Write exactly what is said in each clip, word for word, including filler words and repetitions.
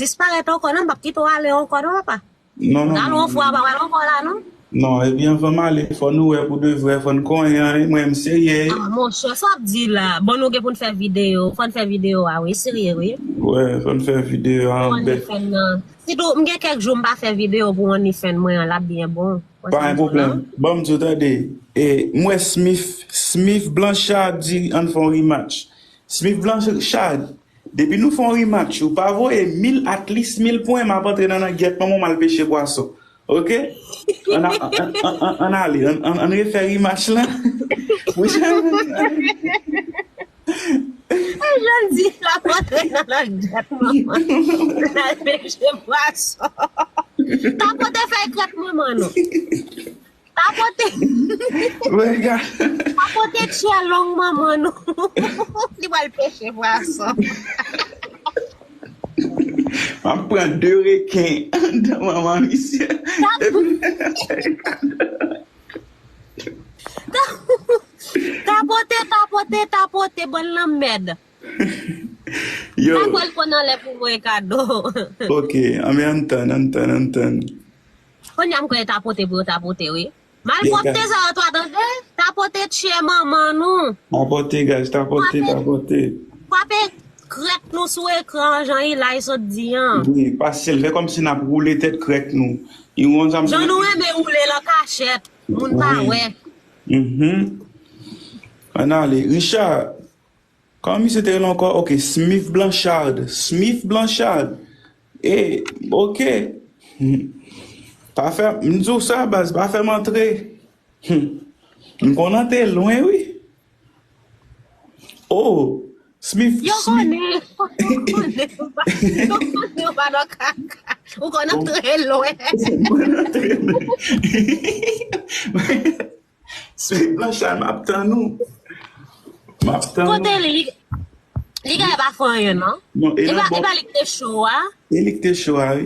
disparèt ankò, non, m p ap kite w ale ankò, non, papa. Non, non, non, non. Ou t al yon fwa, pa wè l ankò la, non? Non, epi anvan m ale, fò nou wè pou de vrè, fò n konyen, wi, mwen m serye. Ah, monchè, sa w ap di la? Bon, nou gen pou n fè videyo, fò n fè videyo a, wi, serye, wi. Wè, fò n fè videyo a, bèt. Sitou, m gen kèk jou m pa fè videyo pou OnlyFans mwen an, l ap byen bon. Pa gen pwoblèm. Ban m di w, tande, e, m wè Smith, Smith Blanchard di ann fè yon rematch. Smith Blanchard, depi nou fè yon rematch, ou pa voye mil, at least mil pwen, m ap antre nan langyèt manman w, m al peche pwason. Ok? Ann a- ann- ann- ann- ann ale, ann- ann- ann refè rematch lan. Wi, Jan di la pote nan langyèt manman. L al peche pwason. Tapote fèy krèk manman nou. Tapote. Tapote tchè long manman nou. Li pral peche pwason. M ap pran de reken anndan manman misye. Epi Tapote, tapote, tapote, bann lanmèd. Yo. Tapote l konn anlè pou voye kado. Ok, anben ann tann, ann tann, ann tann. Kounye a m kwè tapote pou yo tapote, wi. Malpwòpte sa yo twa tande, tapote tchè manman nou. Tapote, guys, tapote, tapote. Frape krèk nou sou ekran an, jan Ilay sot di an. Wi, pase l, fè kòmsi n ap woule tèt krèk nou. Jan nou renmen woule l an kachèt, moun pa wè. Ann ale. Richard, kòman misye te rele ankò? Ok, Smith Blanchard. Smith Blanchard. E, ok. Pa fè, m di w sa, baz, pa fè m antre. M konn antre lwen, wi. Oh, Smith, Smith. Yo konnen, yo konnen, yo konnen, yo pa nan kaka. Ou konn antre lwen. M konn antre lwen. Sweet Blanchard, m ap tann ou. M ap tann ou. Kote li? Li, li genlè pa fè anyen, non? Non, e nan bò. E pa li ki te cho a? E li ki te cho a, wi.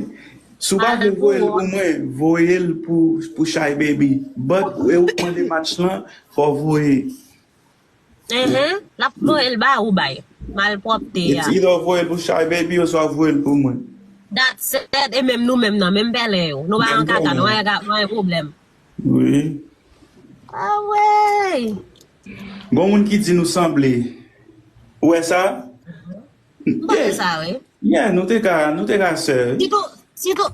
Si w pa vle voye l pou mwen, voye l pou, pou Shy Baby. But, e ou k mande match lan, fò w voye. Enhen, l ap voye l ba ou bay. Malpwòpte a. It's either w voye l pou Shy Baby oswa w voye l pou mwen. That's it. E menm nou menm nan, menm pèlen yo. Nou pa nan kaka, nou pa gen pwoblèm. Wi. Awey! Gon moun ki di nou sanble. Ou wè sa? M panse sa, wi. Yeah, nou te ka, nou te ka sè. Sitou, sitou.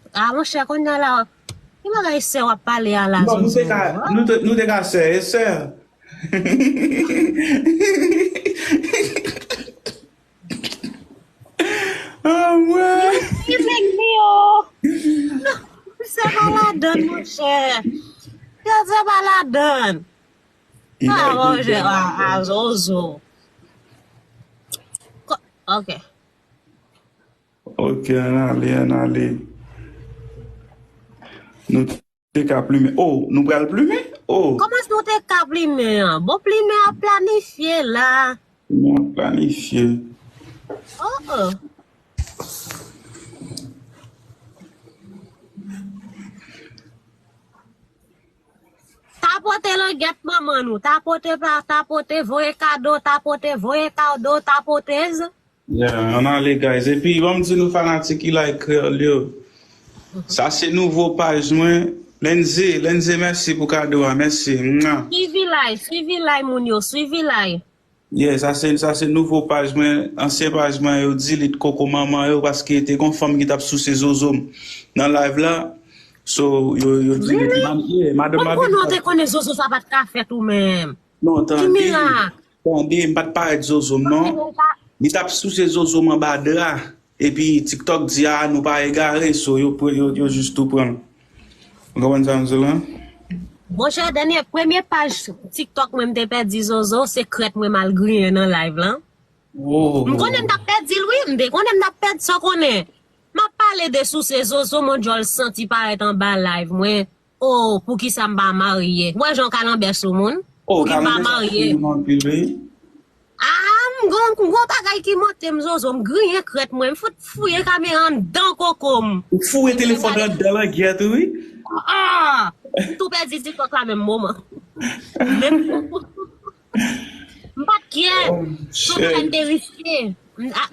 Ah, monchè, kounye a la, ki bagay sè w ap pale a la, Zozo? Non, nou te ka, nou te, nou te ka sè, e sè. Ah, mwen. Yo, ti nèg li yo. Non, se pa ladann, monchè. Yo, se pa ladann. Ah, monchè, a, a, Zozo. Ko-, ok. Ok, ann ale, ann ale. Nou te ka plimen. Oh, nou pral plimen? Oh. Kòman nou te ka plimen an? Bon, plimen ap planifye la. Plimen ap planifye. Oh, oh. Tapote langyèt manman nou. Tapote pa, tapote, voye kado, tapote, voye kado, tapotez. Yeah, ann ale, guys. Epi, ban m di nou fanatik Ilay Kreyòl yo. Sa se nouvo paj mwen. Lenze, Lenze, mèsi pou kado a. Mèsi. Mwa. Swiv Ilay, swiv Ilay, moun yo. Swiv Ilay. Yeah, sa se, sa se nouvo paj mwen. Ansyen paj mwen yo delete koko manman yo paske te gon fanm ki t ap souse zozo m nan live la. So, yo, yo delete. Really? Yeah, madanm, madanm. Mwen konnen w te konnen zozo sa pa t ka fèt ou menm. Non, tande. Ki mirak? Tande, m pa t parèt zozo m, non. Li t ap souse zozo m anba dra. Epi TikTok di, a, nou pa egare, so yo, yo, yo jis tou pran l. Ou konprann sa m di w la? Monchè, dènye, premye paj TikTok mwen m te pèdi zozo, se krèt mwen m al griyen nan live lan. Oh. M konnen m t ap pèdi l, wi. M te konnen m t ap pèdi, sa w konnen. M ap pale de souse zozo, mon djòl santi parèt anba live mwen. Oh, poukisa m pa marye? Wè jan w kalanbè sou moun. Oh, li pa marye. Ah, m gon, m gon bagay ki monte m zozo, m griyen krèt mwen, m fout fouye kamera anndan koko m. Ou foure telefòn anndan langyèt ou, wi. Ah! M tou pèdi TikTok la menm moman. Menm. M pa t kyè. Oh, shit. Sou bagay m te riske. M, ah,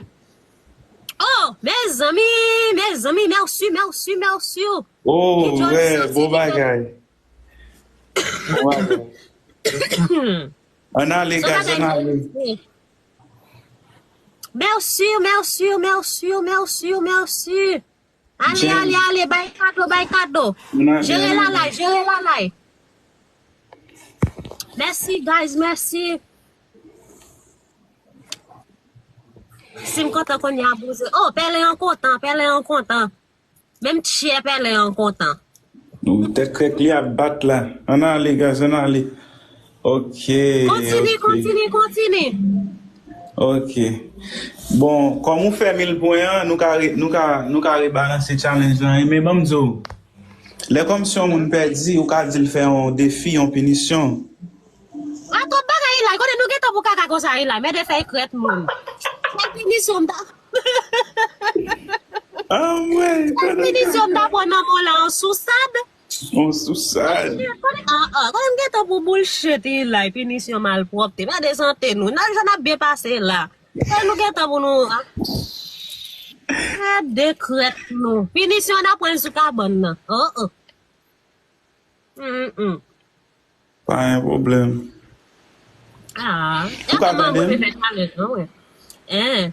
Oh, mezanmi, mezanmi, mèsi, mèsi, mèsi. Oh, enjoy wè, bon bagay. Bon bagay. Ann ale, guys, ann ale. Mèsi, mèsi, mèsi, mèsi, mèsi. Ale, ale, ale, bay kado, bay kado. Jere lalay, jere lalay. Mèsi, guys, mèsi. Si m kontan kounye a bouze. Oh, pèlen an kontan, pèlen an kontan. Menm tchè pèlen an kontan. Tèt krèk li ap bat la. Ann ale, guys, ann ale. Ok. Kontini, kontini, kontini. Ok. Bon, kòm ou fè mil pwen an, nou ka, re, nou ka, nou ka rebalanse challenge lan. Men ban m di w, lè kòmsi yon moun pèdi, ou ka di l fè yon defi, yon pinisyon. A twòp bagay, Ilay. Konnen nou gentan pou kaka konsa, Ilay. Mède fèy krèt moun. Fèy pinisyon, m ta. Anmwey, fèy pinisyon, m ta pran nan men w la, yon sousad. Yon sousad. Konnen, ah, ah, konnen m gentan pou bullshit, Ilay. Pinisyon malpwòpte. Mède sante nou. Nan jan n ap byen pase la. Fè nou gentan pou nou. Mède krèt nou. Pinisyon, n ap pran l sou kabann nan. Oh, oh. Mm, mm. Pa gen pwoblèm. Ah, ou ka tande m? Hein.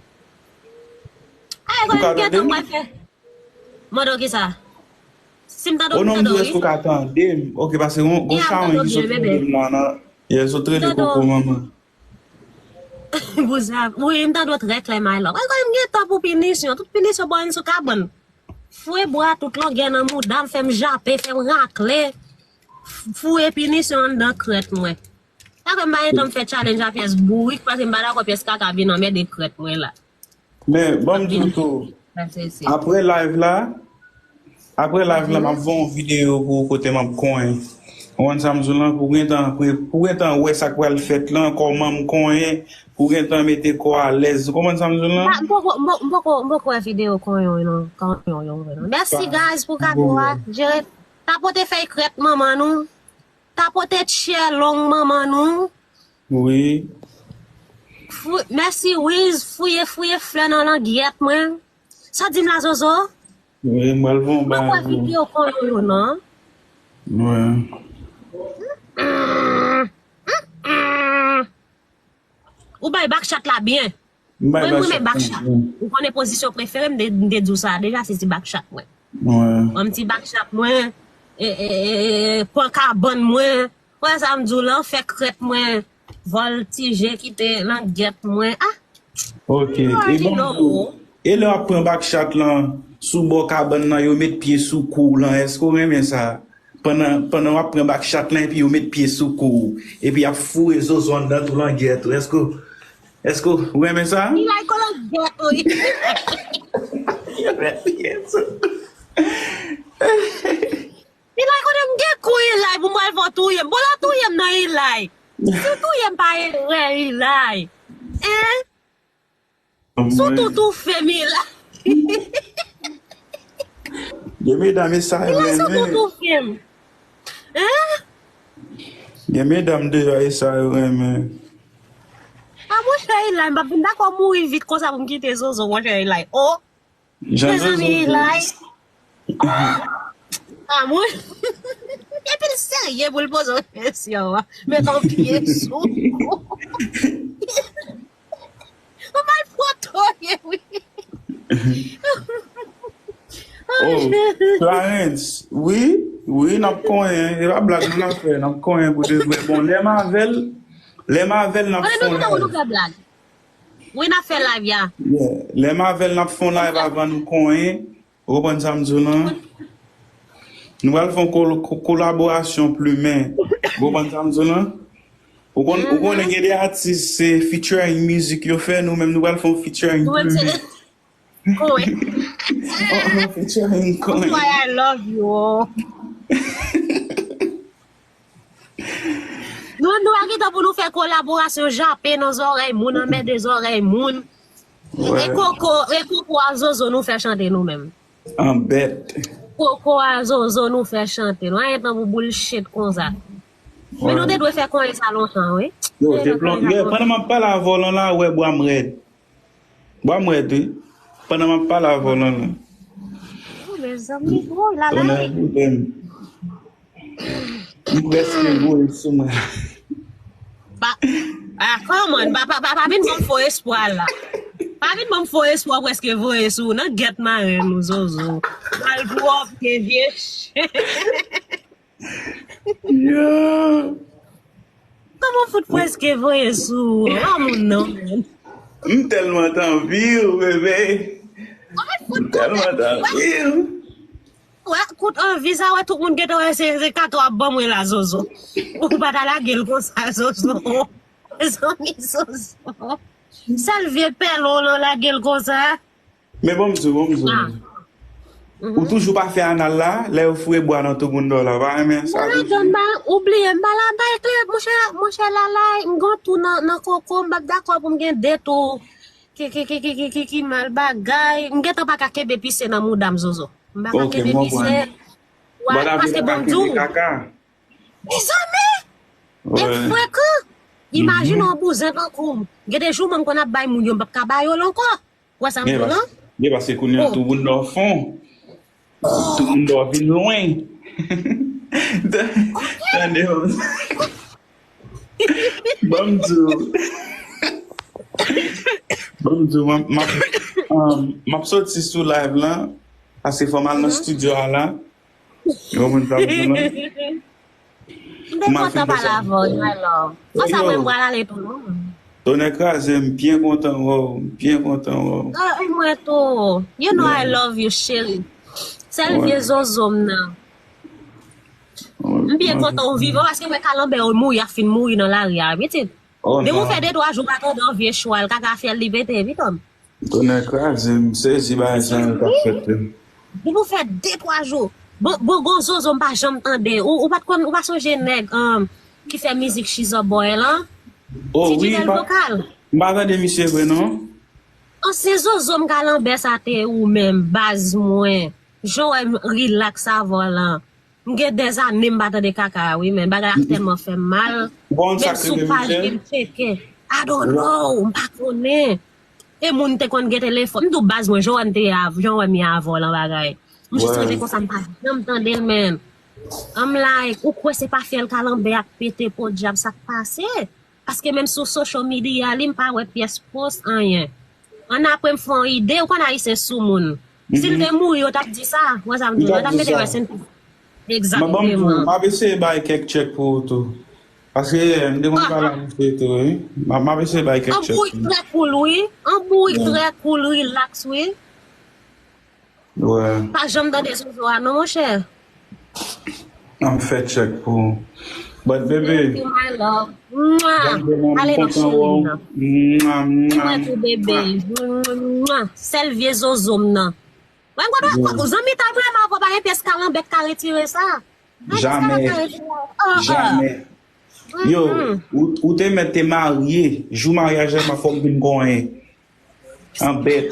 Ou ka tande m? Mande w kisa? Si m tande w, m tande w, wi. Èske ou ka tande m? Ok, paske gon, gon chawony ki sot tande m la nan. Yes, sot rele koko manman. Bouzen, wi, m tande w trè klè, my love. Ay, m gen tan pou pinisyon. Tout pinisyon bò yon sou kabann. Foure bwa tout longè nan mouda m, fè m jape, fè m rakle. Foure pinisyon anndan krèt mwen. Sa fè m pa gen tan m fè challenge a pyès bourik, paske m pa dakò pyès kaka vin anmède krèt mwen la. Men, ban m di w tou, apre live la, apre live la, m ap voye yon videyo pou ou kote m ap konyen. Ou konprann sa m di w lan? Pou w gentan, pou, pou w gentan wè sa k pral fèt lan, kòman m konyen, pou w gentan mete kò w alèz. Ou konprann sa m di w lan? M poko, m poko, m poko, m poko wè videyo konyen w non, konyen w yo vre non. Mèsi, guys, pou kado a. Jere, tapote fèy krèt manman nou. Tapote tchè long manman nou. Wi. Fou-, mèsi, Wiz. Fouye, fouye flè nan langyèt mwen. Sa w di m la, Zozo? Wi, m pral fè yon bagay pou ou. Mwen kwè videyo konyen yo, non? Wi. Mm, mm, mm. Ou bay back chat la byen. Mwen, m renmen back chat. Ou konnen pozisyon prefere m, m te, m te di w sa deja, se ti back chat mwen. Yon ti back chat mwen, e, e, e, e, pran kabann mwen. Wè sa m di w lan, fè krèt mwen vòltije, kite langyèt mwen. Ah! Ok. E bon, e lè w ap pran back chat lan, sou bò kabann nan, yo met pye sou kou w lan, èske w renmen sa? Pandan, pandan w ap pran back chat lan, epi yo met pye sou kou w, epi y ap foure zozo anndan tou langyèt ou. Èske, èske w renmen sa? Ilay, kote langyèt ou ye? Yo met pye sou. Ilay, kote m gen kou, Ilay, pou m al fè w touye m? Bon, la touye m nan, Ilay. Si w touye m pa erè, Ilay. Hein? Sou toutou fè m, Ilay. Gen medam e sa yo renmen. Ilay, sou toutou fè m. Hein? Gen medam deyò e sa yo renmen. Ah, monchè, Ilay, m p ap vin dakò mouri vit konsa pou m kite zozo, monchè, Ilay. Oh! Mezanmi, Ilay. Ah, mwen. Epi l serye pou l poze w kesyon an. Met yon pye sou kou. Ou mal foto ye, wi. Oh, Clarence, wi, wi, n ap konyen. E pa blag non n ap fè, n ap konyen pou de vre. Bon, lè m avè l, lè m avè l, n ap fè yon live. Wi, n ap fè live, ya. Yeah. Lè m avè l, n ap fè yon live avan nou konyen. Ou konprann sa m di w lan? Nou pral fè yon kol-, ko-, kolaborasyon plimen. Ou konprann sa m di w lan? Ou konn, ou konnen gen de atis, se featuring mizik yo fè, nou menm nou pral fè yon featuring plimen. Konyen. Oh, oh, featuring konyen. That's why I love you. Nou, nou pa gen tan pou nou fè kolaborasyon jape nan zòrèy moun, anmède zòrèy moun. E koko, e koko a zozo nou fè chante nou menm. An bèt. Koko a zozo nou fè chante. Nou pa gen tan pou bullshit konsa. Men nou te dwe fè konyen sa lontan, wi. Yo, te plon-, yo, pandan m ap pale avè w lan la, wè bwa m rèd. Bwa m rèd, wi. Pandan m ap pale avè w lan lan. Oh, mezanmi, oh, la la. Tonnè boule m. M prèske voye sou mwen. Pa, ah, come on, pa, pa, pa, pa vin ban m fo espwa la. Pa vin ban m fo espwa, prèske voye sou, nan gèt marenn ou, Zozo. Malpwòpte, vye ch-, Yo. Kòman fout prèske voye sou ou? Ah, moun nan, man. M tèlman t anvi w, bebe. M tèlman t anvi w. Wè, kout anvi sa, wè, tout moun gentan wè se, se kato ap ban mwen la, Zozo. Ou pa ta lage l konsa, Zozo. Mezanmi, Zozo. Sèl vye pèlo w lan lage l konsa. Men bon m di w, bon m di w. Ah. Ou toujou pa fè anal la, lè yo foure bwa nan tou moun dò la, ou pa renmen sa toujou? Mwen ladan m ba, ou bliye m pa la bay klè, monchè, monchè Lalay, m gon tou nan, nan koko, m p ap dakò pou m gen de tou ki, ki, ki mal bagay. M gentan pa ka kenbe pise nan mouda m, Zozo. M pa ka kenbe pise. Wè, paske bon m di w. Mezanmi! Nèg frekan! Imajine yon bouzen tankou m. Gen de jou mwen m konn ap bay moun yo, m p ap ka ba yo l ankò. Wè sa m di w lan? Byen, paske kounye a tou moun nan fon. Tou moun nan vin lwen. Tande, ban m di w. Ban m di w, m ap, m ap, um, m ap soti sou live lan. Paske fò m al nan studio a la. Ou konprann sa m di w lan? M te kontan pale avè w, my love. Konsa mwen m pral ale tou non. Tonnè kraze, m byen kontan wè w, m byen kontan wè w. Ah, e mwen tou. You know I love you, cheri. Sèl vye zozo m nan. M byen kontan w vivan paske mwen kalanbè yo mouri, ap fin mouri nan lari a, pitit. Depi w fè de twa jou pa tande yon vye chwal, kaka fyèl li pete, pitit. Tonnè kraze m, sezi bagay sa yo k ap fèt yo. Depi w fè de twa jou. Bon, bon, gon zozo m pa janm tande. Ou, ou pa t konn, ou pa sonje nèg, um, ki fè mizik She's a Boy lan? Oh, wi, Digital Vocal. M pa tande misye vre, non. Ansyen zozo m kalanbè sa te ou menm, baz mwen. Jan w wè m rilaks avè w lan. M gen dèzane m pa tande kaka a wi, men bagay la tèlman fè m mal. Menm sou paj li m tcheke. I don't know, m pa konnen. E moun te konn gen telefòn. M di w baz mwen, jan w wè m te ye av-, jan w wè m ye avè w lan bagay. M jis rete konsa, m pa janm tande l, men. I'm like, ou kwè se pa fyèl kalanbè ak pete podyab sa k pase? Paske menm sou social media li, m pa wè pyès post anyen. Annapre m fè yon ide, ou konn ayisyen soumoun. Si l te mouri, yo t ap di sa. Wè sa m di w, yo t ap mete rest in peace. Egzakteman. M ap eseye bay kèk tchèk pou ou tou. Paske m te konn pale ak misye tou, wi. M ap, m ap eseye bay kèk tchèk. An bourik trè cool, wi. An bourik trè cool, relax, wi. Wè. Pa janm tande zozo a non, monchè. An m fè tchèk pou ou. But, bebe. Thank you, my love. Mwa. Ale nan cheri m nan. Mwa, mwa. Mwen tou, bebe. Mwa. Sèl vye zozo m nan. Mwen, mwen, mwen, zanmi ta vrèman, pa gen pyès kalanbè k ka retire sa. Jamè. Jamè. Yo, ou, ou te mèt te marye. Jou maryaj la, fò m vin konyen. An bèt.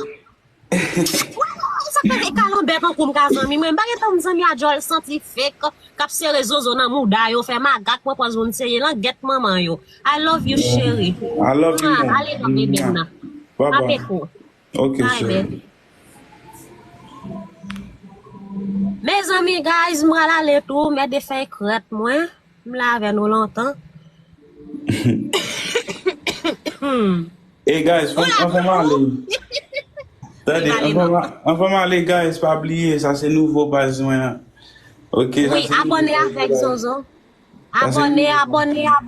Sa fè de kalanbè tankou m ka zanmi mwen. M pa gen tan m zanmi a djòl santi fake, k ap sere zozo nan mouda yo, fè magak, pran pòz moun serye, langèt manman yo. I love you, cheri. I love you more. Ale nan bebe m nan. Bye bye. Apeko. Ok, cheri. Mezanmi, guys, m pral ale tou, mèt de fèy krèt mwen. M la avè nou lontan. Hey guys, ann, ann fè m ale. Tande, ann fè m ale, guys, pa bliye, sa se nouvo baz mwen an. Ok, sa se nouvo baz mwen. Wi, abòne avèk Zozo. Abòne, abòne, abòne.